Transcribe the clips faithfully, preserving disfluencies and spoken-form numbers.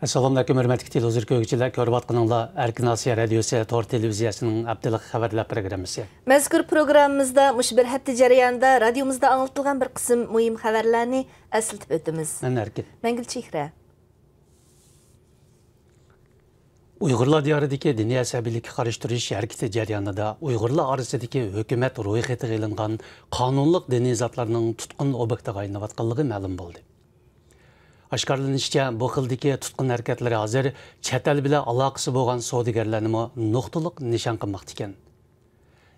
ئەسسالامۇئەلەيكۇم، ھۆرمەتلىك تېلېۋىزور كۆرگۈچىلەر، كۆرۈۋاتقىنىڭلار ئەركىن ئاسىيا رادىيوسى تور تېلېۋىزىيەسىنىڭ ھەپتىلىك خەۋەرلەر پروگراممىسى. مەزكۇر پروگراممىمىزدا مۇشۇ بىر ھەپتە جەريانىدا رادىيومىزدا ئاڭلىتىلغان بىر قىسىم مۇھىم خەۋەرلەرنى ئەسلىتىپ ئۆتىمىز. مەن ئەركىن. مەڭگۈل چېھرە. ئۇيغۇرلار دىيارىدىكى دىنىي ئەسەبىيلىككە قارشى تۇرۇش ھەرىكىتى جەريانىدا ئۇيغۇرلار ئارىسىدىكى ھۆكۈمەت رويخېتىغا ئېلىنغان قانۇنلۇق دىنىي زاتلارنىڭ تۇتقۇن ئوبيېكتىغا ئايلىنىۋاتقانلىقى مەلۇم بولدى. ئاشكارىلىنىشىچە، بۇ خىلدىكى تۇتقۇن ھەرىكەتلىرى ھازىر چەت ئەل بىلەن ئالاقىسى بولغان سودىگەرلەرنىمۇ نۇقتىلىق نىشان قىلماقتا ئىكەن.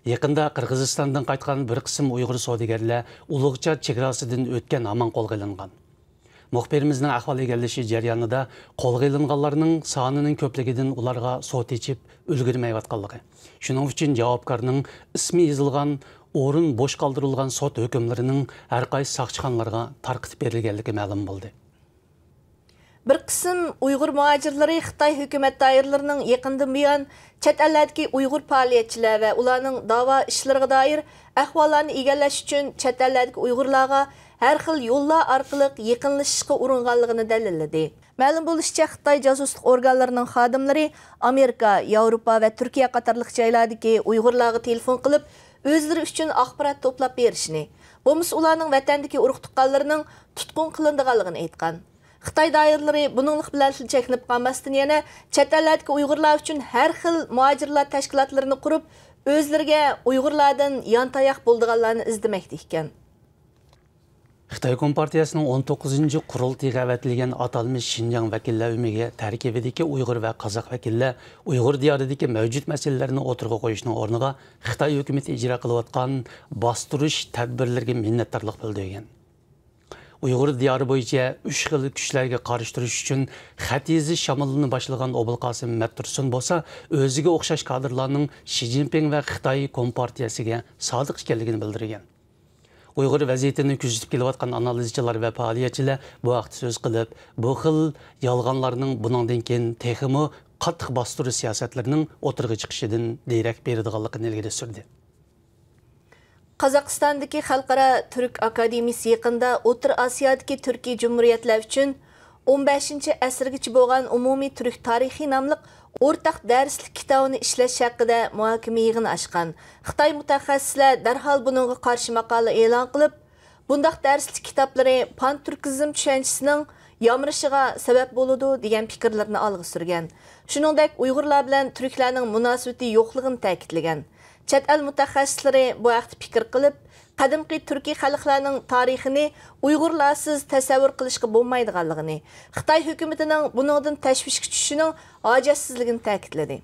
يېقىندا قىرغىزىستاندىن قايتقان بىر قىسىم ئۇيغۇر سودىگەرلەر ئۇلۇغچات چېگراسىدىن ئۆتكەن ھامان قولغا ئېلىنغان. مۇخبىرىمىزنىڭ ئەھۋال ئىگىلىشى جەريانىدا قولغا ئېلىنغانلارنىڭ سانىنىڭ كۆپلۈكىدىن ئۇلارغا سوت ئېچىپ ئۈلگۈرمەيۋاتقانلىقى، شۇنىڭ ئۈچۈن جاۋابكارنىڭ ئىسمى يېزىلغان ئورۇن بوش قالدۇرۇلغان سوت ھۆكۈملىرىنىڭ ھەرقايسى ساقچىخانىلارغا تارقىتىپ بېرىلگەنلىكى مەلۇم بولدى. بىر قىسىم ئۇيغۇر مۇھاجىرلىرى خىتاي ھۆكۈمەت دائىرىلىرىنىڭ يېقىندىن بۇيان چەت ئەللەردىكى ئۇيغۇر پائالىيەتچىلەر ۋە ئۇلارنىڭ داۋا ئىشلىرىغا دائىر ئەھۋاللارنى ئىگىلەش ئۈچۈن چەت ئەللەردىكى ئۇيغۇرلارغا ھەر خىل يوللار ئارقىلىق يېقىنلىشىشقا ئۇرۇنغانلىقىنى دەلىللىدى. مەلۇم بولۇشىچە، خىتاي جاسۇسلۇق ئورگانلىرىنىڭ خادىملىرى ئامېرىكا، ياۋروپا ۋە تۈركىيە قاتارلىق جايلاردىكى ئۇيغۇرلارغا تېلېفون قىلىپ، ئۆزلىرى ئۈچۈن ئاخبارات توپلاپ بېرىشنى، بولمىسا ئۇلارنىڭ ۋەتەندىكى ئۇرۇق-تۇغقانلىرىنىڭ تۇتقۇن قىلىنىدىغانلىقىنى ئېيتقان. خىتاي دائىرىلىرى بۇنىڭلىق بىلەنلا چەكلىنىپ قالماستىن، يەنە چەت ئەللەردىكى ئۇيغۇرلار ئۈچۈن ھەر خىل مۇھاجىرلار تەشكىلاتلىرىنى قۇرۇپ، ئۆزلىرىگە ئۇيغۇرلاردىن يانتاياق بولىدىغانلارنى ئىزدىمەكتە ئىكەن. خىتاي كومپارتىيەسىنىڭ ئون توققۇزىنچى قۇرۇلتىيىغا ئەۋەتىلگەن ئاتالمىش شىنجاڭ ۋەكىللەر ئۆمىكى تەركىبىدىكى ئۇيغۇر ۋە قازاق ۋەكىللەر ئۇيغۇر دىيارىدىكى مەۋجۇت مەسىلىلەرنى ئوتتۇرىغا قويۇشنىڭ ئورنىغا خىتاي ھۆكۈمىتى ئىجرا قىلىۋاتقان باستۇرۇش تەدبىرلىرىگە مىننەتدارلىق بىلدۈرگەن. ئۇيغۇر دىيارى بويىچە ئۈچ خىل كۈچلەرگە قارشى تۇرۇش ئۈچۈن خەت يېزىش شامىلىنى باشلىغان ئوبۇلقاسىم مەتتۇرسۇن بولسا ئۆزىگە ئوخشاش كادىرلارنىڭ شى جىنپىڭ ۋە خىتاي كومپارتىيەسىگە سادىق ئىكەنلىكىنى بىلدۈرگەن. ئۇيغۇر ۋەزىيىتىنى كۆزىتىپ كېلىۋاتقان ئانالىزچىلار ۋە پائالىيەتچىلەر بۇ ھەقتە سۆز قىلىپ، بۇ خىل يالغانلارنىڭ بۇنىڭدىن كېيىن تېخىمۇ قاتتىق باستۇرۇش سىياسەتلىرىنىڭ ئوتتۇرىغا چىقىشىدىن دېرەك بېرىدىغانلىقىنى ئىلگىرى سۈردى. قازاقىستاندىكى خەلقئارا تۈرك ئاكادېمىيىسى يېقىندا ئوتتۇرا ئاسىيادىكى تۈركىي جۇمھۇرىيەتلەر ئۈچۈن ئون بەشىنچى ئەسىرگىچە بولغان ئومۇمىي تۈرك تارىخى ناملىق ئورتاق دەرسلىك كىتابىنى ئىشلەش ھەققىدە مۇھاكىمە يىغىنى ئاچقان. خىتاي مۇتەخەسسىسلەر دەرھال بۇنىڭغا قارشى ماقالە ئېلان قىلىپ، بۇنداق دەرسلىك كىتابلىرى پانتۈركىزم چۈشەنچىسىنىڭ يامرىشىغا سەۋەب بولىدۇ، دېگەن پىكىرلىرىنى ئالغا سۈرگەن. شۇنىڭدەك ئۇيغۇرلار بىلەن تۈركلەرنىڭ مۇناسىۋىتى يوقلۇقىنى تەكىتلىگەن. چەت ئەل مۇتەخەسسىسلىرى بۇ ھەقتە پىكىر قىلىپ، قەدىمكى تۈركىي خەلقلەرنىڭ تارىخىنى ئۇيغۇرلارسىز تەسەۋۋۇر قىلىشقا بولمايدىغانلىقىنى، خىتاي ھۆكۈمىتىنىڭ بۇنىڭدىن تەشۋىشكە چۈشۈشىنىڭ ھاجەتسىزلىكىنى تەكىتلىدى.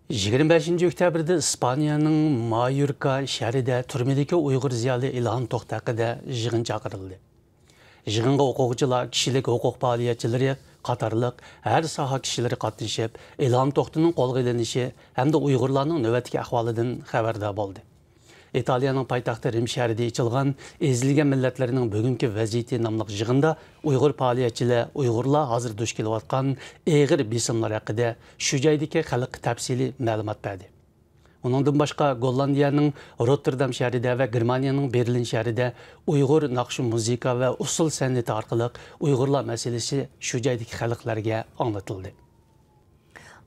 يىگىرمە بەشىنچى ئۆكتەبىردە ئىسپانىيەنىڭ مايوركا شەھىرىدە تۈرمىدىكى ئۇيغۇر زىيالىي ئىلھام توختى ھەققىدە يىغىن چاقىرىلدى. يىغىنغا ئوقۇغۇچىلار، كىشىلىك ھوقۇق پائالىيەتچىلىرى قاتارلىق ھەر ساھە كىشىلىرى قاتنىشىپ، ئىلھام توختىنىڭ قولغا ئېلىنىشى ھەمدە ئۇيغۇرلارنىڭ نۆۋەتتىكى ئەھۋالىدىن خەۋەردار بولدى. ئىتالىيەنىڭ پايتەختى رىم شەھىرىدە ئېچىلغان ئېزىلگەن مىللەتلەرنىڭ بۈگۈنكى ۋەزىيىتى ناملىق يىغىندا ئۇيغۇر پائالىيەتچىلەر ئۇيغۇرلار ھازىر دۇچ كېلىۋاتقان ئېغىر بېسىملار ھەققىدە شۇ جايدىكى خەلققە تەپسىلىي مەلۇمات بەردى. ئۇنىڭدىن باشقا، گوللاندىيەنىڭ روتتېردام شەھىرىدە ۋە گېرمانىيەنىڭ بېرلىن شەھىرىدە ئۇيغۇر ناخشا، مۇزىكا ۋە ئۇسسۇل سەنئىتى ئارقىلىق ئۇيغۇرلار مەسىلىسى شۇ جايدىكى خەلقلەرگە ئاڭلىتىلدى.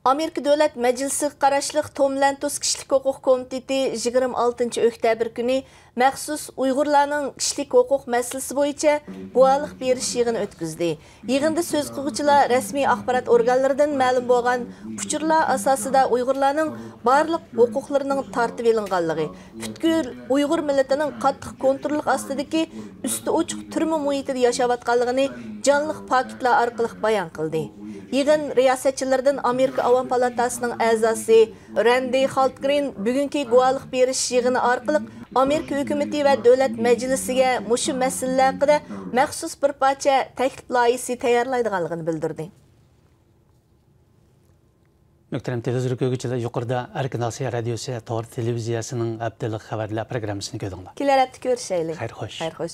ئامېرىكا دۆلەت مەجلىسىگە قاراشلىق توم لەنتوس كىشىلىك ھوقۇق كومىتېتى يىگىرمە ئالتىنچى ئۆكتەبىر كۈنى مەخسۇس ئۇيغۇرلارنىڭ كىشىلىك ھوقۇق مەسىلىسى بويىچە گۇۋاھلىق بېرىش يىغىنى ئۆتكۈزدى. يىغىندا سۆز قىلغۇچىلار رەسمىي ئاخبارات ئورگانلىرىدىن مەلۇم بولغان ئۇچۇرلار ئاساسىدا ئۇيغۇرلارنىڭ بارلىق ھوقۇقلىرىنىڭ تارتىۋېلىنغانلىقى، پۈتكۈل ئۇيغۇر مىللىتىنىڭ قاتتىق كونتروللۇق ئاستىدىكى ئۈستى ئوچۇق تۈرمە مۇھىتىدا ياشاۋاتقانلىقىنى جانلىق پاكىتلار ئارقىلىق بايان قىلدى. يىغىن رىياسەتچىلىرىدىن ئامېرىكا ئاۋام پالاتاسىنىڭ ئەزاسى راندى خالتگرېن بۈگۈنكى گۇۋاھلىق بېرىش يىغىنى ئارقىلىق ئامېرىكا ھۆكۈمىتى ۋە دۆلەت مەجلىسىگە مۇشۇ مەسىلىلەر ھەققىدە مەخسۇس بىر پارچە تەكلىپ لايىھىسى تەييارلايدىغانلىقىنى بىلدۈردى. مۆھتەرەم تېلېۋىزور كۆرگۈچىلەر، يۇقىرىدا ئەركىن ئاسىيا رادىيوسى تور تېلېۋىزىيەسىنىڭ ھەپتىلىك خەۋەرلەر پروگراممىسىنى كۆردۈڭلار. كېلەر ھەپتە كۆرۈشەيلى. خەير خوش. خەير خوش.